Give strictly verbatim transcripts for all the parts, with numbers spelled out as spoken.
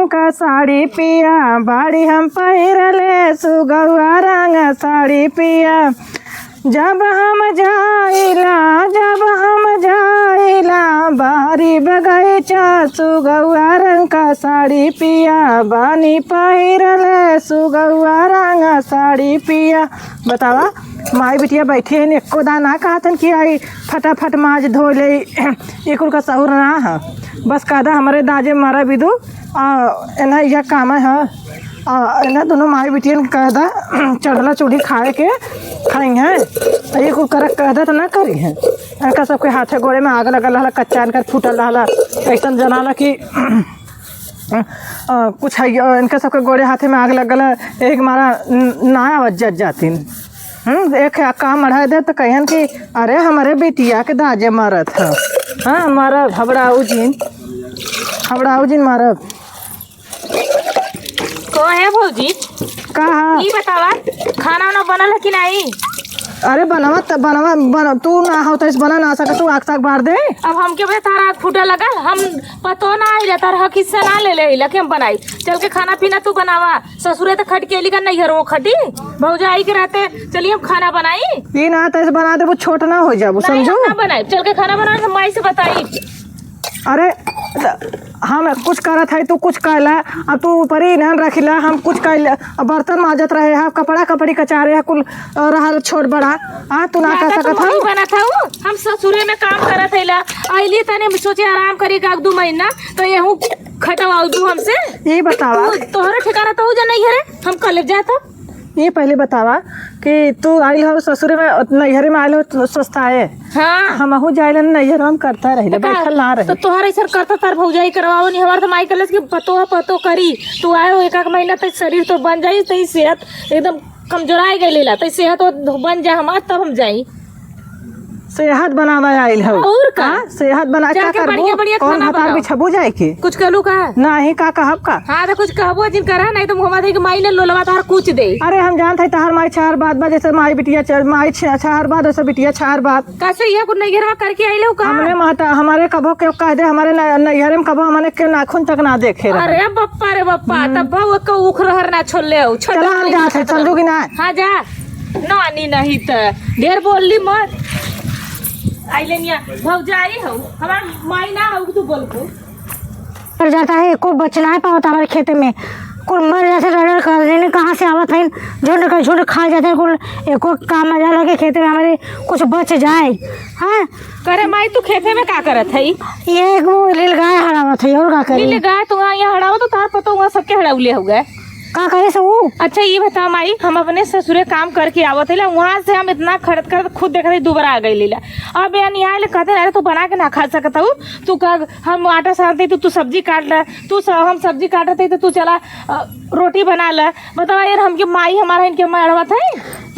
का साड़ी पिया, बाड़ी हम पहिरले सुगौआ रंग साड़ी पिया। जब हम जाइला, जब हम जाइला, बारी बगैचा सुगौआ रंग का साड़ी पिया, बानी पहिरले सुगौआ रंग साड़ी पिया। बतावा, माई बिटिया बैठी हैं, एको दाना कहतन कि आई फटाफट माज धो ले, ई कुल का सहूर ना है। बस कहदा हमरे दाजे मारा बिदु, आ, एना इया काम है, आ, एना दोनों माई बिटियन के कहदा चढ़ला चूड़ी खाए के खाई हैं, आ, ई कुल करक कहदा त ना करी हैं। एनका सबके हाथे गोड़े में आग लगल रहला, कच्चा एनकर फूटल रहला, ऐसन जनाला कि अ, कुछ है, अ, इनके सबके गोड़े हाथे में आग लगल है, एक मारा न-, ना आवत जत जातिन। हम्म, एक काम बढ़ा दे तो कहियन कि अरे हमरे बिटिया के दाजे मारत है। हाँ, मारब, हबड़ाऊ जिन, हबड़ाऊ जिन मारब। को है भौजी? का है? ई बतावा, खाना वाना बनल है कि नहीं? अरे बनवा त, बनवा, बन, तू ना हो तो इस बना ना सके, तू आग साग बार दे। अब हमके बता तारा आग फूटे लगल, हम पतो ना आइला, तार हक हिस्सा ना ले ले अइला कि हम बनाई। चल के खाना पीना तू बनावा। ससुरे त खट के अइली का नैहर वो खटी। भौजाई के रहते चलिए हम खाना बनाई। ई ना तैसे बना देबू, छोट ना हो जाबू, नहीं, हम समझू? ना बनाई। चल के खाना बना, हम माई से बताई। अरे, त-, हम कुछ करत है, तू कुछ कहला, अब तू ऊपरी इन्हन रखिला, हम कुछ कहला, अब बर्तन माजत रहे हैं, कपड़ा कपड़ी कचारे हैं, कुल, अ, रहल छोट बड़ा, आ, तू ना कह ज्यादा सकत तू वही हऊ? बनत हऊ, हम ससुरे में काम करत हईला, अइली तनी हम सोचे आराम करी का एक दू महीना, तो यहू खटवाऊ तू हमसे। ई बतावा। तू, तोहरा ठिकाना तो हो जा नहीं है रे, हम कल जाता। ये पहले बतावा कि तू आइल हो ससुरे में, नैहरे में आइल हो तो सस्ता है। हाँ। हमहू जाइलन नैहर में करता रहिले, तो का? बैठल ना रहे। तो तोहर ऐसा करता तार भौजाई करवाओ नहीं, हमार तो माई कहलस कि पतो है, पतो करी। तू आयो एक आध महीना तक शरीर तो बन जाई, तो ई सेहत एकदम कमजोराई गई लेला, तो ई सेहत वो बन जा हमार, तब हम जाई। सेहत बनावे आइल हो। और का? हाँ, सेहत बनाए का जाके करबू? बढ़िया, बढ़िया कौन खाना भतार बनाओ। बिछबू जाए के? कुछ कहलू का? नाही, का कहब का? हाँ, तो कुछ कहबो जिन करा, नहीं तो मुहम्मद है कि माई ने लोलवा तार कुछ दे। अरे, हम जानत है तहार माई छार बात बा, जैसे माई बिटिया छार, माई छ-, छार बात, वैसे बिटिया छार बात। कैसे ये कुछ नैहरवा करके आइल हो का? हमने महता-, हमारे कबो के कह दे, हमारे न-, नैहरे में कबो हमने के नाखून तक ना देखे रहे। अरे बप्पा रे बप्पा, हम्म। तब भाव का उख रहर ना छोड़ ले हो, छोड़ चला, हम ले। जात है, समझू कि ना? हाँ, जा। नानी नहीं त ढेर बोलली मत। आइले निया भौजाई हऊ, हमार माई ना हऊ, तू बोलबू। मर जाता है, एको बच ना पावत हमारे खेते में, कुल मर जाते, डर डर कर देने कहाँ से आवत है, झुंड का झुंड खा जाते हैं, कुल एको काम आ जाला कि खेते में हमारे कुछ बच जाए। हाँ। करे माई, तू खेते में का करत है? ये एगो लील गाय हड़ावत है, और का करी? लील गाय तू यहाँ हड़ावत, तो तार पतो वहाँ सबके हड़ाउले हो गए। का करे से ऊ? अच्छा, ये बता माई, हम अपने ससुरे काम करके आवत हईला, वहाँ से हम इतना खड़त खड़त खुद देखत हई, दुबरा आ गई लीला। अब यहाँ नहीं आइल, कहते, "अरे, तू बना के ना खा सकत हऊ, तू का, हम आटा सानते, तू, तू सब्जी काट ला, तू स-, हम सब्जी काटत हई, तो तू चला, अ, रोटी बना ला।" बतावा यार, हमके माई हमारा इनके मारवा था।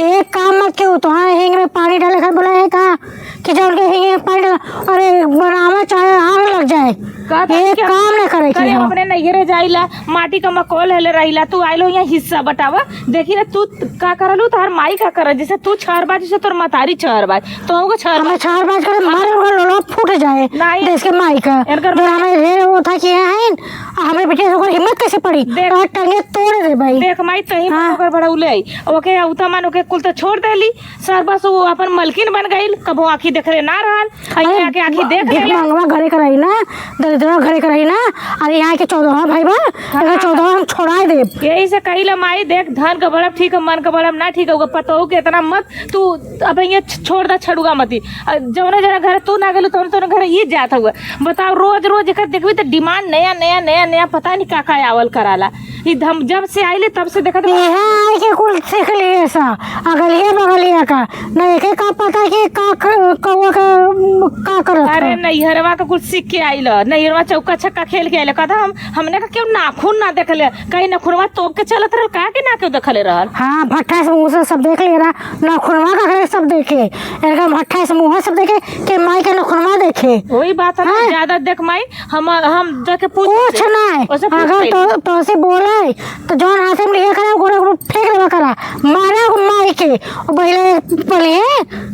एक काम मत क्यों, तो हाँ, हेंग में पानी डाले खाए बोला है का? कि जौन के हिंगे पानी डाल, अरे, बनावा चाहे आग लग जाए, कहत हन एक कि काम ना करे के कल हम हो। अपने नैहरे जाइला, माटी का मकोल हेले रहिला, तू आइलो यहाँ हिस्सा बटावा। देखी ना, तू का करलू, तोहर माई का करल, जैसे तू छहर बाज, जैसे तोर मतारी छहर बाज, तो होगा छहर हमें बाज। छहर बाज करे, मारे ओकर लोला फूट जाए, नहीं। देश के माई का। एनकर जो हमें ढेर वो था कि हैं, आ हमें बेटे ओकर हिम्मत कैसे पड़ी? देख। और टंगे तोड़ दे भाई। देख माई, तही हाँ। ओकर बड़ा उले आई। ओके, उता मान ओके कुल तो छोड़ देली, सर बस वो अपन मलकिन बन गइल, कबो आँखी देखले ना रहल, आ अरे, यहाँ के आँखी देख भीख लेला। मंगवा घरे के रही ना, दरिद्रवा घरे के रही ना, अरे यहाँ के चौदहवा भाई बा, हाँ। अगर चौदहवा हम छोड़ाए देब। यही से कहिला माई, देख, धन का बढ़ब ठीक है, मन का बढ़ब ना ठीक है, ओकर पतोहू के इतना मत तू, अब ये छ-, छोड़ दा छड़ुआ मती। अ, जौने जौने घर तू ना गेलू, तौने तौने घर ये जात हुआ। बताओ, रोज रोज एकर देखबी तो demand नया नया नया नया, पता नहीं का का आवल कराला। ई हम जब से आइले तब से देखत बा। इहे आए के कुल सीख लिए सा। अगलिया बगलिया का। ना एके का पता कि का क-, कौआ का, का करत अरे है। नैहरवा का कुल सीख के आइल। नैहरवा चौका छक्का खेल के आइल। कहता हम, हमने का क्यों नाखून ना देखले? कहीं नखुनवा तोप के चलत रहल का कि ना क्यों देखले रहल? हाँ, भट्ठा से मुँह से सब देख ले रहा। नखुनवा का करे सब देखे। इनका भट्ठा से मुँह सब देखे कि माई का नखुनवा देखे। वही बात है ना, हाँ। ज्यादा देख माई, हम, हम जाके पूछ कुछ लेते। नहीं। ओसे पूछ अगर लेते। तो, तो से बोला तो जौन हाथे में लिहे करा, ओकरे ऊपर फेंक देवा करा, मारा ओके मार के, ओ बहिले पले।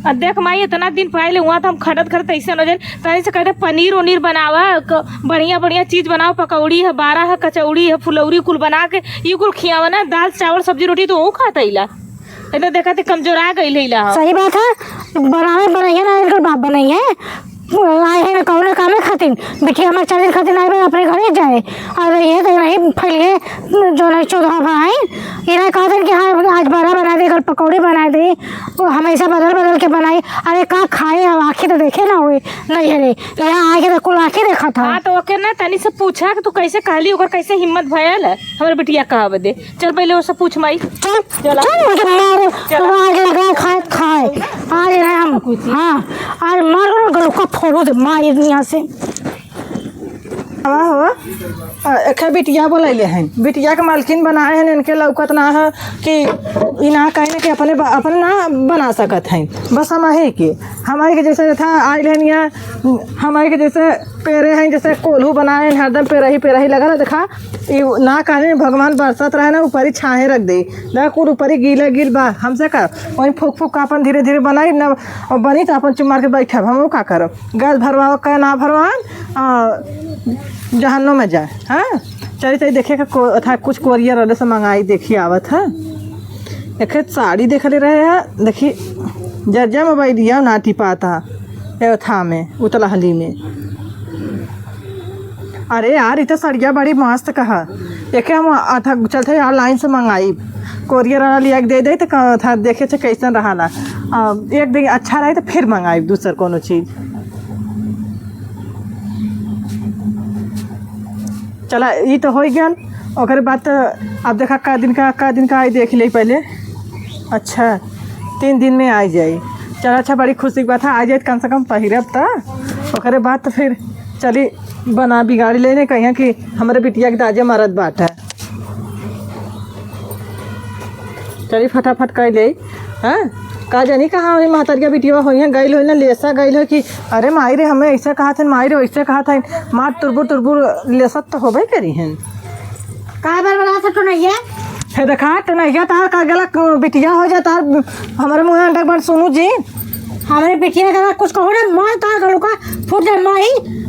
आ देख माई, इतना दिन पहिले हुआ था, हम खटत खटत ऐसे न हो जाए, तनी से कहते पनीर उनीर बनावा, क-, बढ़िया बढ़िया चीज बनावा, पकौड़ी है, बारा है, कचौड़ी है, फुलौरी कुल बना के, ये कुल खियावा ना, दाल चावल सब्जी रोटी तो वो खाता इला। इतना देखा थे कमजोरा गइल है इला। सही बात है, बनावे बनैया ना, इनकर बाप बनैया। आए हैं कौनो कामे खातिर, बिटिया हमारे चार दिन खातिर आए बा, अपने घरे जाए। और ये तो नहीं फैलिए, जो नहीं चौदह भाई, ये ना कहते कि हाँ, आज बड़ा बना दे, कल पकौड़ी बना दे, वो हमेशा बदल बदल के बनाई। अरे का खाए, अब आँखें तो देखे ना हुए, नहीं है रे, यहाँ आके तो कुल आँखें देखा था। हाँ, तो ओके ना तनी से पूछा कि तू कैसे कहली, ओकर कैसे हिम्मत भयल है हमारे बिटिया कहा बदे। चल पहले ओसे पूछ माई। चल, चला। चल, उनके मार, चला। वहाँ आगे लगा खाए, खाए। आज ना हम, हाँ, आज मार के गलुका फोड़ू दे, मार यहाँ से। आवा हो, अ, एखे बिटिया बोलैले हैं। बिटिया के मालकिन बनाए हैं, इनके लौकत ना है कि ई ना कहे ना कि अपने ब-, अपने ना बना सकत हैं। बस हम अहे के, हमारे के जैसे था आइल हैं यहाँ, हमारे के जैसे पेरे हैं, जैसे कोल्हू बनाए हैं, हरदम पेरही, पेरही लगा रहा, देखा। ई ना कहने भगवान बरसत रहे ना, ऊपरी छाहे रख दे। ना कुल ऊपरी गीला गील बा, हमसे का? वहीं फूक फूक का अपन धीरे धीरे बनाई ना, और बनी तो अपन चुप मार के बैठब, हम का करब? गैस भरवाओ का ना भरवान, आ, जहन्नुम में जाए। हाँ, चली चली देखे का को, था कुछ कोरियर वाले से मंगाई, देखी आवत है। एक साड़ी देखले रहे है, देखी जज्जा मोबाइलिया ना टिपाता है, ए था में उतलहली में। अरे यार, इ तो सड़िया बड़ी मस्त कहा। एके हम अथा चलते यार लाइन से मंगाई, कोरियर वाला लिया के दे दे तो क-, था देखे छे कैसन रहाला। आ, एक दिन अच्छा रहे तो फिर मंगाई दूसर कोनो चीज। चला, ई तो हो गया। ओकरे बाद तो अब देखा का दिन का, का दिन का आई देख ले पहले। अच्छा, तीन दिन में आ जाई। चला अच्छा, बड़ी खुशी की बात है, आ जाए कम से कम पहिरब त। ओकरे बाद तो फिर चली बना बिगाड़ी लेने, कहिया कि हमरे बिटिया के दाजे मरद बाटे। चली फटाफट कर ले। हाँ, का जानी कहाँ हुई महतरिया बिटिया होई है, गइल होई ना लेसा गइल हो कि अरे माई रे हमें ऐसे कहा था, माई रे वैसे कहा था, मार तुरबुर तुरबुर लेसत तो होबे करी हैं। का बार बड़ा सा टुनैया? हे देखा, टुनैया तार का गला क-, बिटिया हो जा तार, हमारे मुँह अंडा बार सुनू जी। हमारे बिटिया का कुछ कहो ना, मार तार गलू का फूट जाए माई।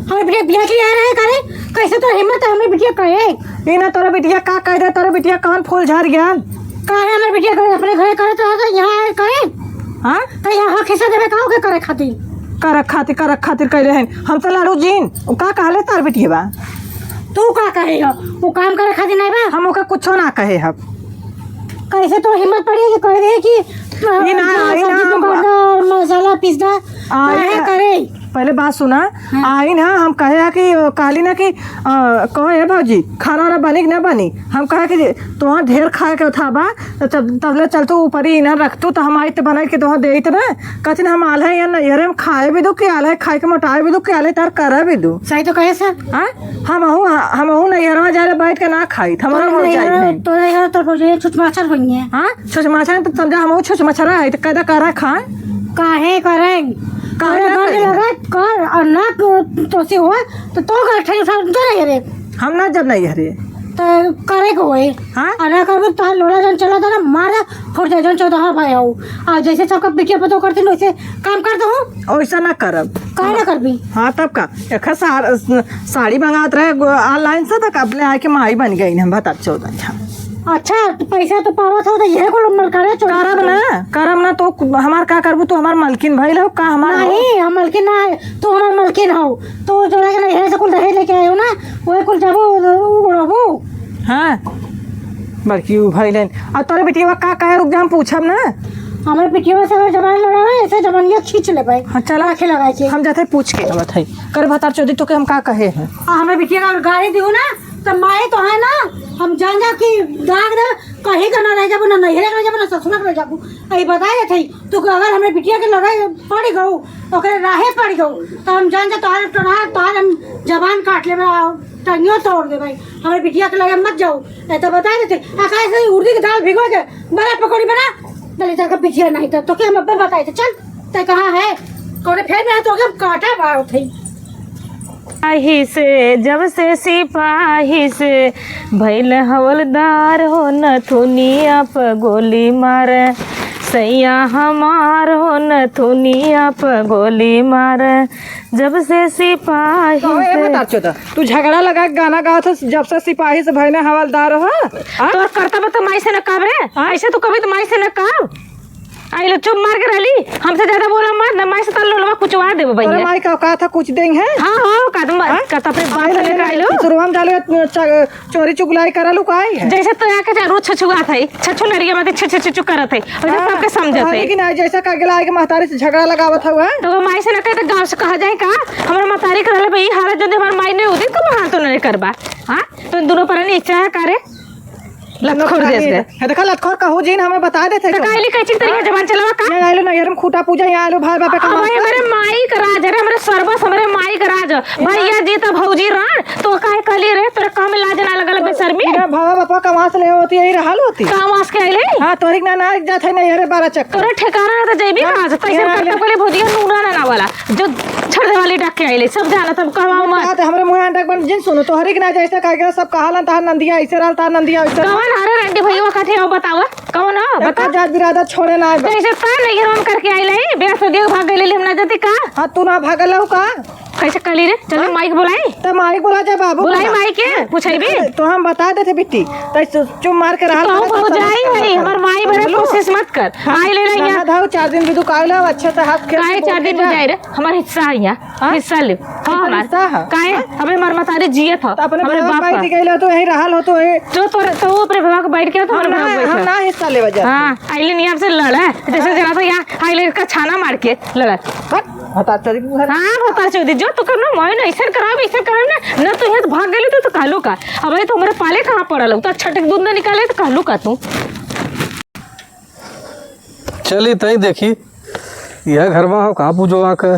हमारे बिटिया बिया के लिए आ रहे करे, कैसे तो हिम्मत है हमारे बिटिया कहे? ई ना तोरा बिटिया का कह दे, तोरा बिटिया कौन फूल झर गया? काहे हमारे बिटिया करे, अपने घरे करे तो आता यहाँ आए करे? हाँ? तो यहाँ हक हिस्सा देवे का ओके करे खातिर? करे खातिर, करे खातिर कहले हैं। हम तो लाड़ू जीन, उ का कहले तार बिटिया बा? तू का कहे हो? वो काम करे खातिर नहीं बा? हम ओके कुछो ना कहे हब। कैसे तो हिम्मत पड़ी कि कह दे कि, अ, ये ना, ये ना, सब्जी हम दुकान का और मसाला पीस दा, आ, काहे ये ना, करे? पहले बात सुना। हाँ। आई ना, हम कहे है कि, अ, कहली ना कि, अ, कहो, "ए भौजी, खाना वाना बनी कि ना बनी?" हम कहे कि, "तोहार ढेर खाए के था बा, तो तब, तबले चल तू ऊपर ही ना रख तू, तो हम आई तो बनाई के तोहार देइत ना।" कहती ना, "हम आल्हे या नैहरे में खाए भी दू, कि आल्हे खाए के मोटाए भी दू, कि आल्हे तार करे भी दू।" सही तो कहे सर। हाँ? हमहू, हमहू नैहरवा जाए ला बैठ के ना खाई, हमारा तो हो जाए नैहरवा, नहीं। तो नैहरवा तो हो जाए, छुछ माछर होइए। हाँ? छुछ माछर तो समझा, हमहू छुछ मछरा है, तो कदा करा खाए? काहे करें? काहे तोरे ना घर करें? लगा कर और ना को-, तोसे हुआ, तो तो घर ठेल उठा उनका रहे रे। हम ना जब नहीं हरे। तो करे को होए। हाँ? और ना करबो तो लोड़ा जन चला था ना, मारा फुट जाए जन चौदह भाई हो। और जैसे सबका बिटिया पतो करते ना, वैसे काम कर दो। वैसा ना करब। काहे ना करबी? हाँ, तब का? एक सार-, साड़ी मंगात रहे गो-, online से, तक अपने आके माई बन गई हम, बता चौदह। अच्छा, तो पैसा तो पावत हो, तो यह कुल मलकारे चोरी करब ना, करब ना, तो हमार का करबू? तू हमार मलकिन भइल हो का? हमार हो? नहीं, हम मलकिन ना है, तू हमार मलकिन हो। तो जोड़ा के नैहरे से कुल दहेज लेके आए हो ना, वही कुल जाबो, उड़ाबो। हाँ, बड़की उ भइल है। अब तोरे बिटिया का कहे, रुक जा, हम पूछब ना। हमारे बिटिया से अगर जबान लड़ावे, ऐसे जबानिया खींच ले भाई। हाँ, चला। आँखें लगा के। हम जाते पूछ के आवत है। कर भतार चौधरी, तो के हम का कहे हैं? आ, हमारे बिटिया का अगर गाली दियो ना, तो माए तो है ना, हम जान जा कि दाग दे, कहीं का ना रह जाबो, ना नैहरे का रह जाबो, ना ससुरा का रह जाबो। आ, ये बताए थे, तू अगर हमरे बिटिया के लगे पड़ गऊ, ओकरे राहे पड़ गऊ, तो हम जान जा तोहार टोना, तोहार हम जबान काट लेबे, आ, टंगियो तोड़ देबे। हमरे बिटिया के लगे मत जाऊ, ए तो बताए देते। आ, काहे से उड़दी के दाल भिगो के बड़ा पकौड़ी बना, दलिद्दर का बिटिया नहीं तो, तो के हम अब्बे बताए थे, चल, ते कहाँ है? कौने फेर में है तो के हम काटा बार उठे। सिपाही से, जब से सिपाही से भइल हवलदार हो, नथुनिया प गोली मारे। सैया हमार हो, नथुनिया प गोली मारे, जब से सिपाही कहो, ए से। भतार चोदा, तू झगड़ा लगा के गाना गावत हस, "जब से सिपाही से भइने हवलदार हो"? हाँ? तोर करतब तो माई से न कहब रे। हाँ? ऐसे तू कभी तो माई से न कहब। आई लो, चुप मार के रहली, हमसे ज्यादा बोला मत, न माई से तार लोलवा कुचवा देबो तोरे भैया। माई का औकात है कुछ देंगे? हाँ, हाँ, औकात में हाँ? का तो अपने बाप से लेकर आई लो। ससुरवा में डालो, च-, चोरी चुगलाई करलू काई है? जैसे तो यहाँ के जा रोज छछुआत है, छछु लड़िया में छछु छछु करत है, वैसे हाँ, सबके समझत तोहरे है। की ना, जैसे का गेला आके महतारी से झगड़ा लगावत हउ, हैं? तो वो माई से ना कहे तो गाँव से कहा जाए का? हमारे महतारी के रहले भाई, हालत जल्दी हमारे माई नहीं होती तो वहाँ तो नहीं करबा। हाँ, तो इन दोनों पर नहीं इच्छा है का रे? लतखोर देश के। है देखा लतखोर कहू जिन हमें बता देते तो तो। काहे ली कैची तरीका हाँ? जबान चलावा का? यहाँ आइलो नैहर में खूटा पूजा, यहाँ आइलो भाई बापे का अब भाई माथा। हमारे माई का राज है, हमारे सर्वस हमारे माई का राज है। भैया जी तो भौजी राण, तो काहे कहली रे, तोरे काम में लाज ना लगल बेशर्मी? इधर भावा बापा कमास ले होती, यही रहल होती। कमास के आइले? हाँ, तोहरी के ना, ना जात है नैहर बारह चक्कर। तोरे ठिकाना ना तो जैबी हाँ, कहाँ से? तैसे यहाँ करता आइले। पहले भौजिया नूना ना, ना वाला। जो छड़ देवाली डाक के आइले, सब जानत हम कहवा मत। बात हमरे मुँह अंडा बन जिन सुनो, तोहरी के ना जैसे कह के सब कहालन, "तार नंदिया ऐसे रहल, तार नंदिया वैसे रहल।" कवन हरे रंडी भैया काठे हो बतावा, कवन हो? एक बता। जात बिरादत छोड़े ना आए बा। जैसे तार नहीं हम करके आइले, ब्याह से देख भाग गइले, हम ना जती का? हाँ, तू ना भागल हो का? कैसे कहली रे? चल हाँ? माइक बोलाई। त माइक बोला जा बाबू बुलाई बोला। माई के, हाँ? पूछाई भी। तो हम बता देते बिट्टी, त चुप मार के रहल तो करा, भौजाई तो है, हमार माई बने बोलो। कोशिश मत कर। हाँ, आई ले रही है। ननद हऊ, चार दिन बिदु काहे ला, अच्छा से हाथ खेल काहे के चार दिन बोल के जा। बुझाए रे? हमार हिस्सा है यहाँ। हाँ? हिस्सा ले। हाँ, हमार हमार। हिस्सा है। काहे? हाँ? अबे हमार मतारी जियत ह। तो अपने हमरे बाप बाप का। पाई के गइल हो तो यही रहल हो तो यही। तो तोरे, तो वो अपने बाप के बैठ के हो तो हम हमरे ना, बाप बैठ हम के। ना हिस्सा लेवा जाते। हाँ, आइले नहीं आपसे लड़ा। जैसे हाँ। जना तो यहाँ आइले का छाना मार के लड़ा। हट, हटा तेरी मुँह है। हाँ, भतार चौधरी, जो तू करना, मैं ना ऐसा कराओ, ऐसा कराओ ना, ना तो यहाँ तो भाग गइले तो, तो कहलू का। अब ये तो हमरे पाले कहाँ पड़ल हो, तो अच्छा ठीक दूध ना निकाले तो कहलू का तू। चली तई देखी, यह घरवा हो का पूजवा के?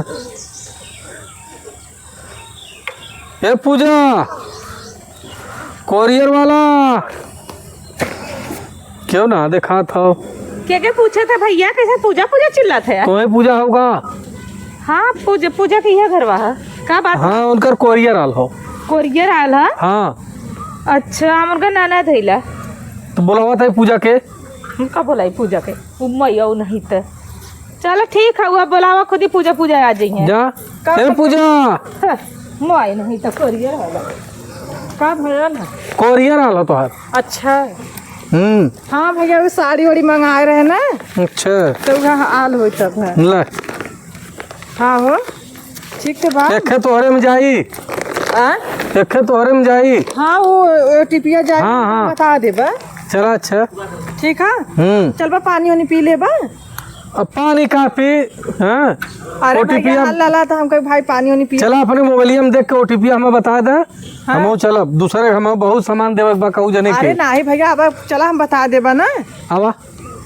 ए पूजा, कोरियर वाला, क्यों ना देखात हो? के के पूछे थे भैया, कैसे पूजा पूजा चिल्लात है? तोहे पूजा होगा? हाँ, पूजा, पूजा के यह घरवा है। का बात? हाँ, उनकर कोरियर आल हो। कोरियर आल है? हाँ। अच्छा, हम उनका नाना धैला। तो बोलावा था पूजा के। हम का बोलाई पूजा के? उ मैया उ नहीं त। चलो ठीक है, वो बोलावा खुद ही पूजा, पूजा आ जाइए। जा। का ए पूजा। हाँ, मैं नहीं तो कोरियर वाला। का भैया ना? कोरियर आल हो तोहार। अच्छा। हम्म। हाँ भैया, वो साड़ी वाड़ी मंगाए रहे ना। अच्छा। तो वह आल होई तब है। ले। हाँ हो। ठीक तो बा। देखे तोहरे में जाई। आ? देखे तोहरे में जाई। हाँ, वो ओटीपिया जाई, हाँ, हाँ। बता देबा। चला, अच्छा। ठीक है? हम्म। चल बा, पानी वानी पी लेबा। अब पानी का पी, हाँ? अरे भैया, ओटीपिया हाल लाला तो हम कहे, "भाई, पानी वानी पी।" चला, अपने मोबाइलिया में देख के ओटीपिया हमें बता दे। हाँ। हमहू चलब। दूसरे के हमें बहुत सामान देवे के बा, कहू जने अरे के। नाही भैया, अब चला, हम बता देबा ना। आवा।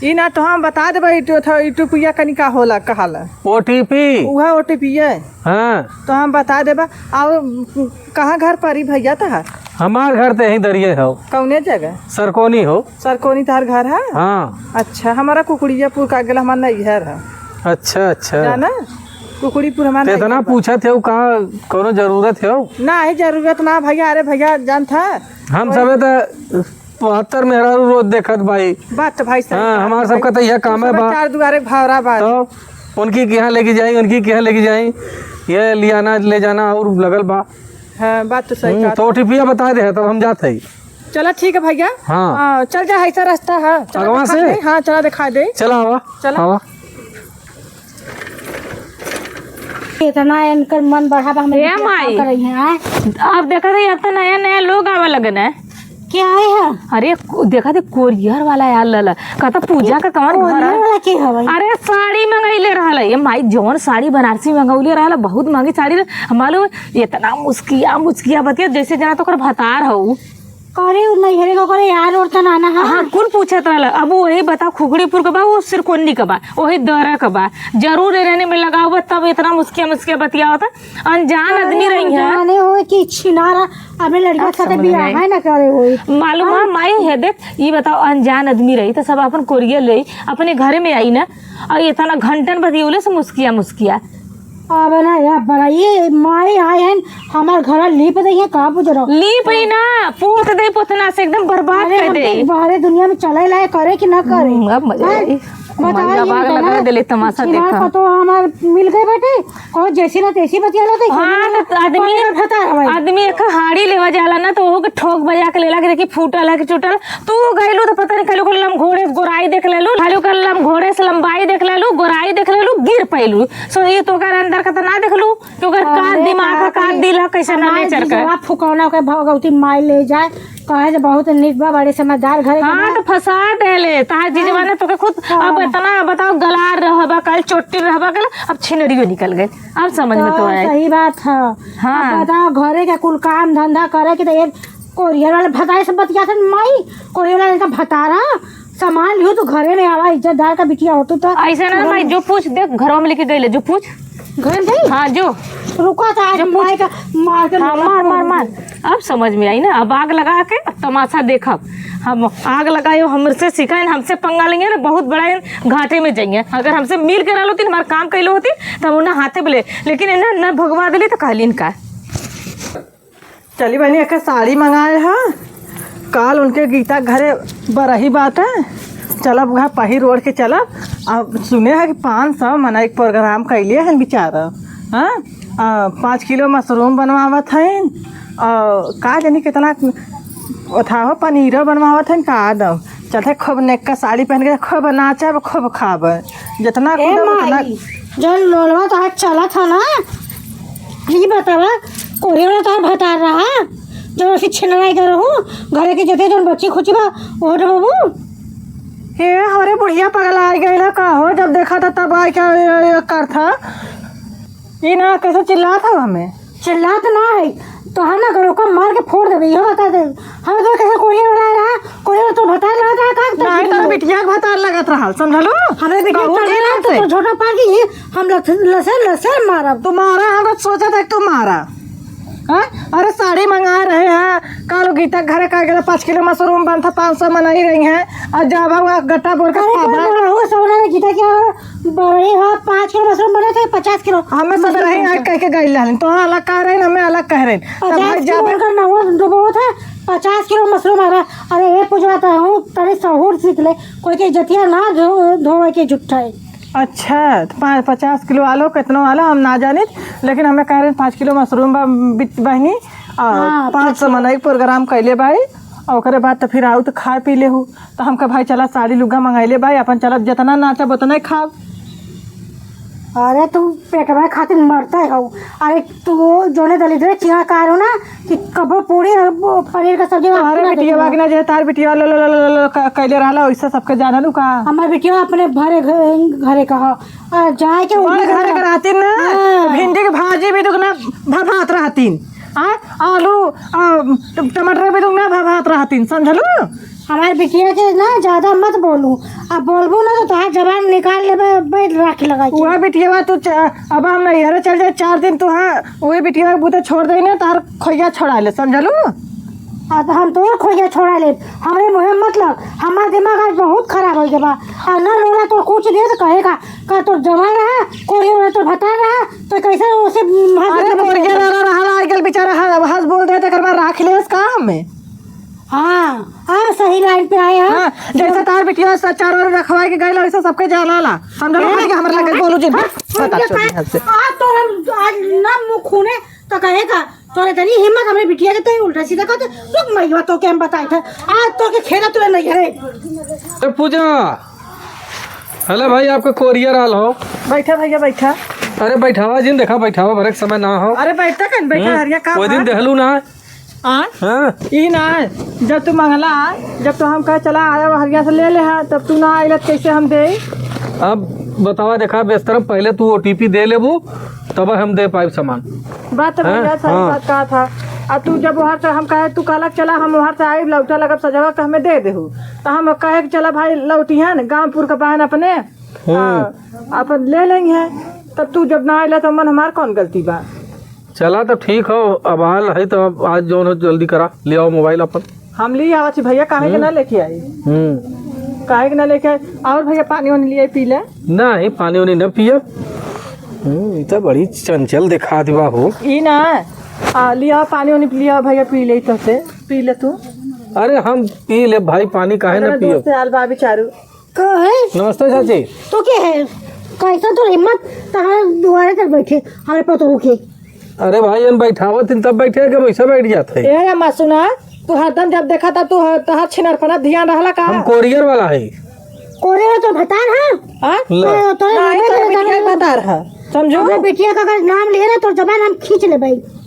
ई ना तो हम बता देबा, ई तो, तो, ई टुपिया कनी का होला, कहाला। ओटीपी? उहे ओटीपी है। हाँ। तो हम बता देबा। और कहाँ घर परी भैया तहार? हमार घर तो यहीं दरिये हो। कौने जगह? सरकोनी हो। सरकोनी तहार घर है? हाँ। अच्छा, हमारा कुकड़ियापुर का गेला, हमार नैहर है। अच्छा, अच्छा। जाना? कुकड़ीपुर हमार तो इतना नैहर बा। पूछत हो, का कोनो जरूरत हो? नाही, जरूरत ना भैया। अरे भैया, जानत है? हम कोई सबे तो बहत्तर मेहरारू रोज देखत बाई। बात तो भाई सही हाँ, बा। हमार सबका तो यह काम है बा। चार दुआरे भौरा बा। तो उनकी के यहाँ लेके जाई, उनकी के यहाँ लेके जाई, ये लियाना ले जाना और लगल बा। हाँ, बात तो सही हम्म, बात तो है। ओटीपिया बता दे, तब हम जात है। चला ठीक है भैया। हाँ। हाँ, चल जा, ऐसा रास्ता है। चला अगवा दिखा से? दे। हाँ, चला दिखा दे। चला आवा। चला। आवा। इतना इनकर मन बढ़ा बा, हम ए इनके माई। का करई हैं, आय? अब देखा था, अब तो नया नया लोग आवे लगन है। क्या है? अरे, को-, देखा थे, कोरियर वाला आल लला। कहता, "पूजा का कौन घर कोरियर है?" वाला के हवे? अरे, साड़ी मंगैले रहल है। ये माई, जौन साड़ी बनारसी मंगौले रहल है, बहुत महंगी साड़ी रहे। मालूम है, इतना मुस्किया, मुस्किया बतिया, जैसे जना तो ओकर भतार हऊ। करे उ नैहरे का करे यार, और तना ना है। हाँ, कौन पूछत रहल? अब वही बताओ, खुखड़ीपुर का बा, वो सिरकोनी का बा, वही दरा का बा। जरूर रहने में लगाव बा, तब इतना मुस्किया, मुस्किया बतिया होता। अनजान अरे, आदमी रही है। अनजाने होए कि छिनारा, अबे लड़का अब साथे समझ में बियाह आई। है ना करे होए। मालूम है, हाँ। माई है, देख, ये बताओ, अनजान आदमी रही तो सब अपन कोरिया ले, अपने घरे में आई ना, और इतना घंटन बतियौले से मुस्किया, मुस्किया। अब ना यार, बड़ा ये माई आए हैं, हमार घर लीप दे है, का बुझ रहो? लीप ही ना, पोत दे, पोतना से एकदम बर्बाद अरे, कर हम दे। तो बाहरे दुनिया में चले लाए, करे कि ना करे? हम्म, अब मजा हैं? आई। बताओ, मजा ये बाग बताओ, लगा देले, तमाशा छिनार देखा। पतो हमार मिल गए बाटे, और जैसी ना तैसी बतिया लगे, हाँ, तो आदमी, कोई ना भतार हमारे। आदमी एक हाड़ी लेवा जाला ना, तो ओके ठोक बजा के लेला कि देखी फूटल है कि चुटल। तू गइलू तो पता नहीं, खाली ओकर लमघोड़े से गोराई देख लेलू, खाली ओकर लमघोड़े से लंबाई देख लेलू, गोराई देख लेलू, गिर पैलू। सो ये तो ओकर अंदर का तो ना देखलू कि ओकर का अरे दिमाग है, का का करी? दिल है, कैसे ना हमार नेचर का। जीजवा फुकौना के भगवती माई ले जाए, कहे जे बहुत नीक बा, बड़े समझदार घरे के हाँ, बा। तो फंसा देले। तार जीजवा हाँ। ने तोके खुद हाँ। अब इतना बताओ, गलार रहबा कल, चोटी रहबा कल, अब छिनरियो निकल गए। अब समझ में तो तो आए। सही बात है। हाँ। अब बताओ, घरे के कुल काम धंधा करे के तो एक कोरियर वाले भतारे से बतियात हन, माई, कोरियर वाले का भतारा, सामान लियो तो घरे में आवा, इज्जतदार का बिटिया हो तू तो। ऐसे ना माई, जो पूछ, देख, घरवा में लेके गईले, जो पूछ। घर में गई? हाँ, जो। रुको तो आज जो पूछ। माई का मार के हाँ, मार, मार, मार। अब समझ में आई ना, अब आग लगा के अब तमाशा देखब। हम आग लगायो, हमसे सिखाइन, हमसे पंगा लेंगे ना, बहुत बड़ा इन घाटे में जाइए। अगर हमसे मिल के रहलो होती, हमार काम कैलो होती, तो हम उन्हें हाथे बले, लेकिन इन्हें न भगवा देली तो कहली इनका। चली बहनी, एक साड़ी मंगाए ह, काल उनके गीता के घरे बरही बात है, चलब वहाँ पहिर ओढ़ के चलब। अब सुने है कि पाँच सौ मनई के प्रोग्राम कैले है बेचारा, हाँ, आ, पाँच किलो मशरूम बनवावत हईन, और का जानी कितना ओथा हो पनीरो बनवावत हईन का दम। चलते खूब नेक का साड़ी पहन के खूब नाचब, खूब खाब, जितना ए कूदब उतना। माई, जौन लोलवा तोहार चलत ह ना, ई बतावा, कोरे वाला तोहार भतार रहा, जौन असी छिनराई के रहू, घरे के जते जौन बच्ची खुची बा, ओहो डबबू। हे, हमरे बुढ़िया पगला आ गइल ह का हो, जब देखा था तब आइ के, ए, ए, करत ह। ई ना कैसे चिल्लात ह हमें? चिल्लात ना है, तोहार ना गरोका मार के फोड़ देबे, इहो बता दे। हम तो कैसे कोरियर वाला रहा, कोरियर तो भतार लगा था, का नहीं, तो बिटिया के भतार लगत रहल, समझलू? हमें बिटिया कहू चढ़े नहीं ना, तो हमसे। तो छोटा पार की, हम लस-, लसर, लसर मारब। तुम्हारा, हम तो सोचा था कि तुम्हारा। हाँ? अरे, साड़ी मंगा रहे हैं, काल गीता के घरे का गेला, पाँच किलो मशरूम बनता, पाँच सौ मनई रही हैं, और जब हम गट्टा बोर के अरे, खाबा। बोल रहा हूँ, सोना ने गीता क्या बड़े हो, पाँच किलो मशरूम बने थे, पचास किलो। हमें सब रही, आज कह के गई रहन, तो अलग कह रहे, हमें अलग कह रहे। तब पचास भाई किलो जाबे उनका नवा डुबो था, पचास किलो मशरूम आ रहा। अरे, ये पूछवा तो हूँ, तनी सहूर सीख ले, कोई के इज्जतिया ना धो-, धोवे के झुट्ठा है। अच्छा, तो पा-, पचास किलो आलो, कितनो आलो, हम ना जानित, लेकिन हमें कह रहे पाँच किलो मशरूम बा, बिट-, बहनी, और हाँ, पाँच सौ मनई के प्रोग्राम कैले बाई, और ओकरे बाद तो फिर आऊ तो खा पी लेहू। तो हमका भाई चला साड़ी लुग्गा मंगैले बाई, अपन चला जितना नाचब उतना ही खाब। अरे तू पेटवा खातिर मरता हो। अरे तू जोने दलिद्रे चिया कार हो ना कि कबो पूरी और वो पनीर का सब्जी अरे पूरा बिटिया देखना। बागना जे तार बिटिया लो, लो, लो, लो, लो, क-, कैले रहला, वैसे सबके जानलू का? हमार बिटिया अपने भरे घ-, घरे का हो। आ, जाए के बड़ उनके घरे घर का रहतीन ना, हाँ। भिंडी के भाजी भी दुगना भभात रहतीन। आ, आलू, आ, ट-, टमाटर भी दुगना भभात रहतीन, समझलू? हमार बिटिया के ना ज्यादा मत बोलू, अब बोलबू ना तो तोहार जबान निकाल लेबे, बैठ राख लगा के। उहे बिटिया तू च-, अब हम नैहरे चल जाए चार दिन, तू हाँ, उहे बिटिया के बूते छोड़ दे ना, तार खोइया छोड़ा ले, समझलू? अब हम तोर खोइया छोड़ा ले, हमरे मुँहे मत लग, हमार दिमाग आज बहुत खराब हो गया बा। आ ना लोला तो कुछ दे तो कहेगा, का तोर जवान रहा, कोरिया वाला तोर भतार रहा, तो कैसे उसे हाथ अरे, में कोरिया वाला रहा, आजकल बेचारा ह-, हंस बोल दे, तेकर बाद राख लेस का हमें? हाँ, हाँ, सही लाइन पे आए हैं। हाँ, जैसे तार बिटिया स-, चारों ओर रखवाए के गइल, वैसे सबके जाना ला। समझल? हाँ। हमरे लगे बोलू जिन। हाँ, बता, हाँ, छोड़ दे हमसे। आज तो हम, आज ना मुँह खूने तो कहेगा, तोरे तनी हिम्मत हमरे बिटिया के, तो ही उल्टा सीधा कहते, रुक मइवा, तो के हम बताए थे, आज तो के खेला तुरे नहीं है। ए पूजा, हेलो भाई, आपका कोरियर आल हो। बैठा भैया, बैठा। अरे बैठावा जिन, देखा बैठावा, भरे के समय ना हो। अरे बैठा कन, बैठा, हम्म, हरिया का कोई दिन बा? देहलू ना। आ? हाँ। ई ना, जब तू मंगला, जब तो हम कहे चला आया हरिया से ले ले हा, तब तू ना आइला त कैसे हम दे? अब बतावा, देखा बेस्तरम, पहले तू ओटीपी दे लेबू, तब हम दे पाइब सामान। बात तो हाँ, भैया सही हाँ। बात कहा था। आ तू जब वहाँ से हम कहे, तू कहला चला हम वहाँ से आइब, लौटा लगब सजवा के हमें दे देहू, तो हम कहे कि चला भाई लौटिहन गाँवपुर के बहन अपने, हम्म। आ, अपन ले लेंगे। तब तू जब ना आइला तो मन हमार कौन गलती बा? चला तो ठीक हो, अब आल है तो अब आज जौन हो जल्दी करा, ले आओ मोबाइल अपन। हम ले आवत ही भैया, काहे के हम्म। ना लेके आई? हम्म। काहे के ना लेके आई? और भैया पानी वानी लिए पी ले। नहीं, पानी वानी न पिए। हम्म, ई त बड़ी चंचल देखात बा हो। ई ना, आ, लिया पानी वानी लिया भैया, पी ले तो से, पी ले तू। अरे हम पी ले भाई पानी, काहे ना अरे पियो? दोस्त आल बा बेचारू। का है? नमस्ते चाची। तो के है? कैसन तोर हिम्मत? तहार दुआरे तर बैठे, हमारे पतोह के। अरे भाई, हम बैठावत हन तब बैठे के वैसे बैठ जात है। ए अम्मा सुना, तू हरदम जब देखा तब तू ह-, तहार छिनरपना ध्यान रहला का? हम कोरियर वाला है। कोरियर तो भतार है। हाँ? ले। तो, तो नहीं, तो बिटिया भतार है। समझो? अबे बिटिया का अगर नाम लिए ना तो जबान हम खींच लेबे।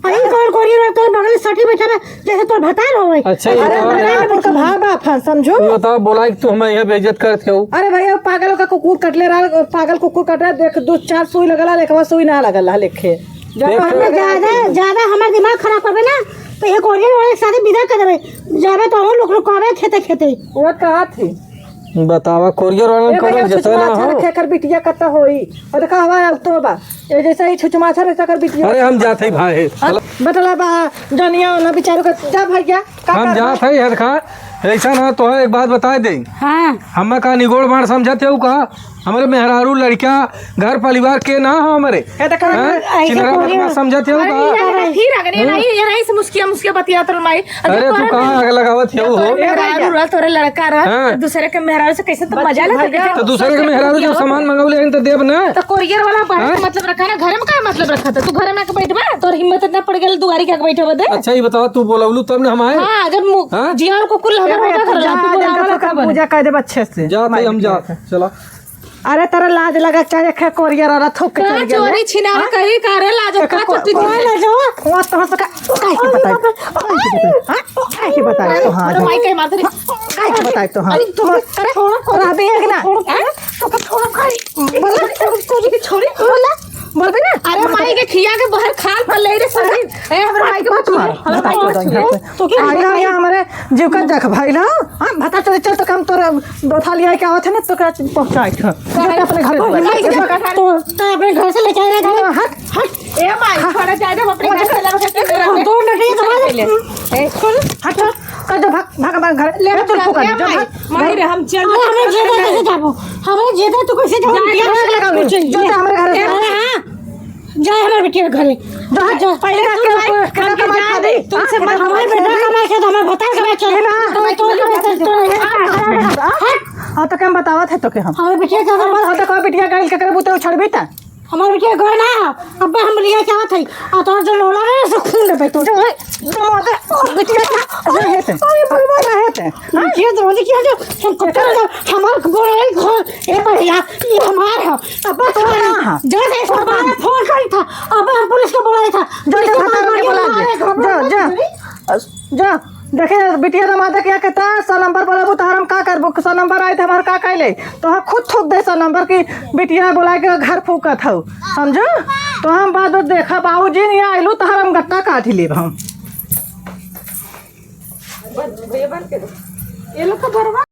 अरे कौन कोरियर वाला तोर बगल सटी बैठा बा, जैसे तोर भतार होवे। अच्छा, ये अरे बताओ। भतार उनका भाव बाप है, समझो? ये बताओ, बोला कि तू हमें यहाँ बेइज्जत करत हो। अरे भैया, पागल का कुकुर कटले रहा, पागल कुकुर कट रहा, देख दो चार सुई लगला, लेकवा सुई ना लगला, लेखे। जब देख हमें ज्यादा, ज्यादा हमार दिमाग खराब करबे ना, तो ये कोरियर वाले के साथे विदा कर देबे। जाबे तो हम लोग रुकावे खेते खेते। वो कहा थी? बतावा, कोरियर वालन ए कोनो भैया, जैसे ना हो। रखे कर बिटिया कत होई। और देखा हवा अब तो बा। ए जैसे ही छुचमाछा रखे कर बिटिया। अरे हम जात है भाई। हाँ, चलो। बटला बा, जनिया ना बेचारू का, जा भैया, का हम करबा? जात है, हर खा। ऐसा ना तो है, एक बात बताए दे। हाँ। हम का निगोड़ बाण समझत हो का? हमरे मेहरारू लड़का घर परिवार के ना हो हमरे। ए, त का हैं? ऐसे छिनरा बोले बदमाश ना। समझत हो अरे, का? ये रही, फिर आ गए, ये रही, ये रही से मुस्किया, मुस्किया बतियात रहो माई। अरे, तू कहाँ आग लगावत हो? तोरे मेहरारू रहा, तोरे लड़का रहा, हाँ। तो दूसरे के मेहरारू से कैसे तो बच्चे मजा लेते भैया। तो दूसरे के मेहरारू जब सामान मंगौले हन तो देब ना। तो कोरियर वाला बाहर हाँ? का मतलब रखा ना, घर में का मतलब रखा था? तू घर में आके बैठबा, तोर हिम्मत इतना पड़ गया दुआरी के आके बैठे बदे। अच्छा, ये बताओ, तू बोलौलू तब ना हम आए? हाँ, जब मु-, हाँ? जियान कुकुर लहर ए, होता तू कर जा, तू जा, बोलावला तू का बा? पूजा कर देब अच्छे से। जा, माई हम जा, बिटिया के। चला। अरे, तोरा लाज लगा, चाहे खे कोरियर वाला थूक के का चल गया चोरी रे। छिनार हाँ? कहीं का रे, लाज एक का को-, चुट्टी कोई ले जाओ। वो तो हंस का, काहे के बताई? काहे के बताई? हाँ? काहे के बताई तो हाँ, अरे, माई के मार दे। काहे के बताई तो हाँ? अरे, तो, अरे, छोड़ो, छोड़ो। रहबे है कि ना? छोड़ो, हाँ? तो छोड़ो, खाली। बोला, छोड़ो, छोड़ो, छोड़ो, बोला। बोलबे ना? अरे, माई के खिया के बाहर खाल पर ले रे, सही। ए, हमरे माई के मत मार। हमरे माई के मत मार। तो क्या आया, आया हमारे जीव का जख भाई ना। हाँ, भता चले चल तो काम तोर दो थाली आए के आवत है ना, तो का पहुंचाए थे। अपने घर तो, तो अपने घर से लेके आए रे। हाँ, हट, हट। ए माई, हाँ। थोड़ा ज्यादा अपने घर से लगा के हम दो मिनट ये तो पहले। ए, सुन, हट, हट। कर दो, भाग, भाग हमारे घर। ले, ए, तू जा, फुकन, ए, जो माई, भाग, माई भाग। रे, हम चल अरे, हमें जेदा कैसे जाबो? हमें जेदा तू कैसे जाबो? जा, बिटिया जा, कैसे लगाओ? जा, जो जा, हमारे घर ए, से। अरे, हाँ। जा हमारे बिटिया के घरे। जा, जा। पहले तू जा, भाई, के, के हमके कमाई जा खा दे। दे। तुमसे हाँ, मत हमारे बेटा कमाई से तो हमारे भतार कमाई चल। ना। तो, तो, तो, हट। हाँ, तो क्या बतावत है तो के हम? हमारे बिटिया के घर हाँ, तो का बिटिया गाइल के करे बूते उछड़बी ता? हमार बिटिया घर ना, अब हम लिया चाहत है। आ तोर जो लोला रे, से खून देबे तो। जो है, जो मत है, बिटिया का, जो है ते। अरे बाबा। जो है ते। बिटिया तो मुझे क्या जो, हम कुत्ता का, हमार घर है घर। ए भैया, ये हमार है। अब तो हाँ, हाँ। जैसे इस पर बार फोन करी था, अब हम पुलिस को बुलाई था। जो, जो, पुलिस को भतार के बुलाई, बुला दे। हमारे घर में जो, जो। घुस गई। जो, देखे, बिटिया दामाद के क्या कहता, सौ नंबर बोलेबू, तोहर हम का करबू? सौ नंबर आई, तो हमार का कैले? तोहर खुद थूक दे सौ नंबर की बिटिया बोला के घर फूकत हऊ, समझो? तो हम बाद में देखा, बाबूजी नहीं आइलू, तोहर हम गट्टा काट लेब हम। ये लोग का बर्बाद।